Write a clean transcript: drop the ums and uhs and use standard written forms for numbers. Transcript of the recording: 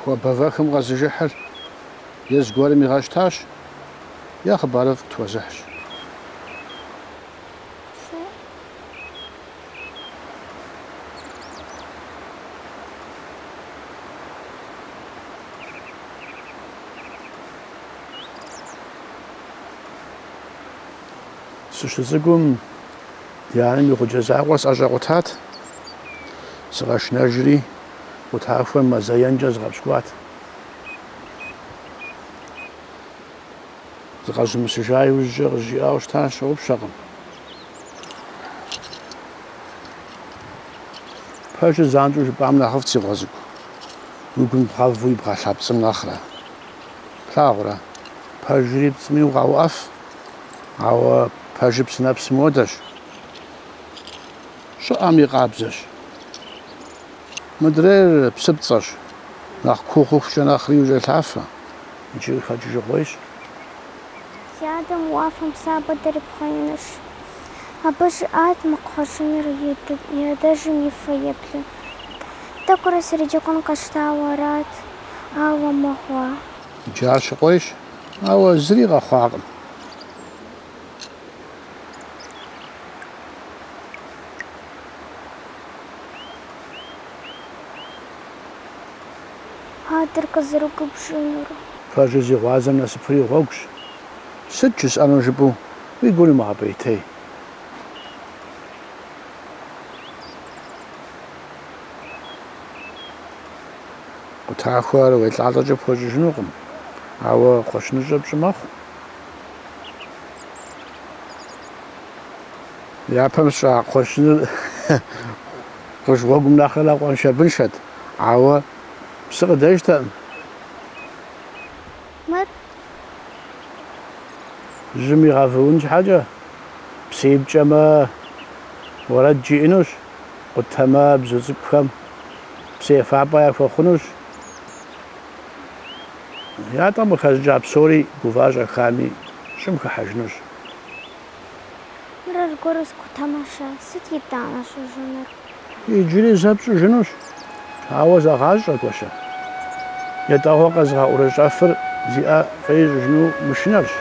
Хуабэвэхым къэзыжыхьыр е зыгуэрым игъэщтащ, е хъыбарыфӏ къытхуэзыхьщ. Сыщыцӏыкӏум ди анэм и гъуджэ закъуэр сӏэщӏэкъутат. Сыкъэшынэжри, къутахуэр мазэ енкӏэ згъэпщкӏуат. Зыкъэзумысыжа иужькӏэ къызжиӏауэ щытар сщыгъупщэкъым. Пэжыр занщӏэу жыпӏам нэхъыфӏт, си къуэ цӏыкӏу. Уи гум бгъэву ибгъэлъа пцӏым нэхърэ. Плъагъурэ, пэжри пцӏыми укъауӏэф, ауэ пэжыр псынэпсым хуэдэщ. Щӏыӏэми къабзэщ. Мыдрейр псыпцӏэщ, нэхъ куу хъухукӏэ нэхъри ущӏелъафэ, икӏи къыхэкӏыжыгъуейщ. Си адэм уафэм сабэ дрипхъеинущ. Абы жиӏат мы кхъуэщыныр и адэжьым и фэеплъу. Тӏэкӏурэ сриджэгун къэсщтауэ арат, ауэ мыгъуэ. Иджы ар щыкъуейщ, ауэ зыри къэхъуакъым. Адэр къызэрыгубжьынур. Пэжыр зи гъуазэм насыпыр и гъуэгущ. Сыт жысӏэнур жыпӏэу уи гур умыгъэпӏейтей. Къутахуэр уелӏалӏэкӏэ пхуэщӏыжынукъым, ауэ кхъуэщыныщӏэ пщӏы мэхъу. Япэм сщӏа кхъуэщыныр къурш гъуэгум нэхърэ нэхъ къуаншэбыншэт, ауэ псы къыдэжтэкъым. Мыр? Жьым игъэвуун щхьэкӏэ, псы ипкӏэмэ, уэрэд жиӏэнущ, къутэмэ, бзу цӏыкӏухэм псы ефапӏэ яхуэхъунущ. Ятӏэм къыхэщӏыкӏа псори гува-щӏэхами щӏым хыхьэжынущ. Мыр аргуэру скъутэмэ-щэ, сыт итӏанэ сщӏыжынур? Иджыри зэ пщӏыжынущ, ауэ зэгъащӏэ, Гуащэ. Ятӏэгъуэ къэзыгъэӏурыщӏэфыр зи ӏэ фӏей ищӏыжыну мышынэрщ.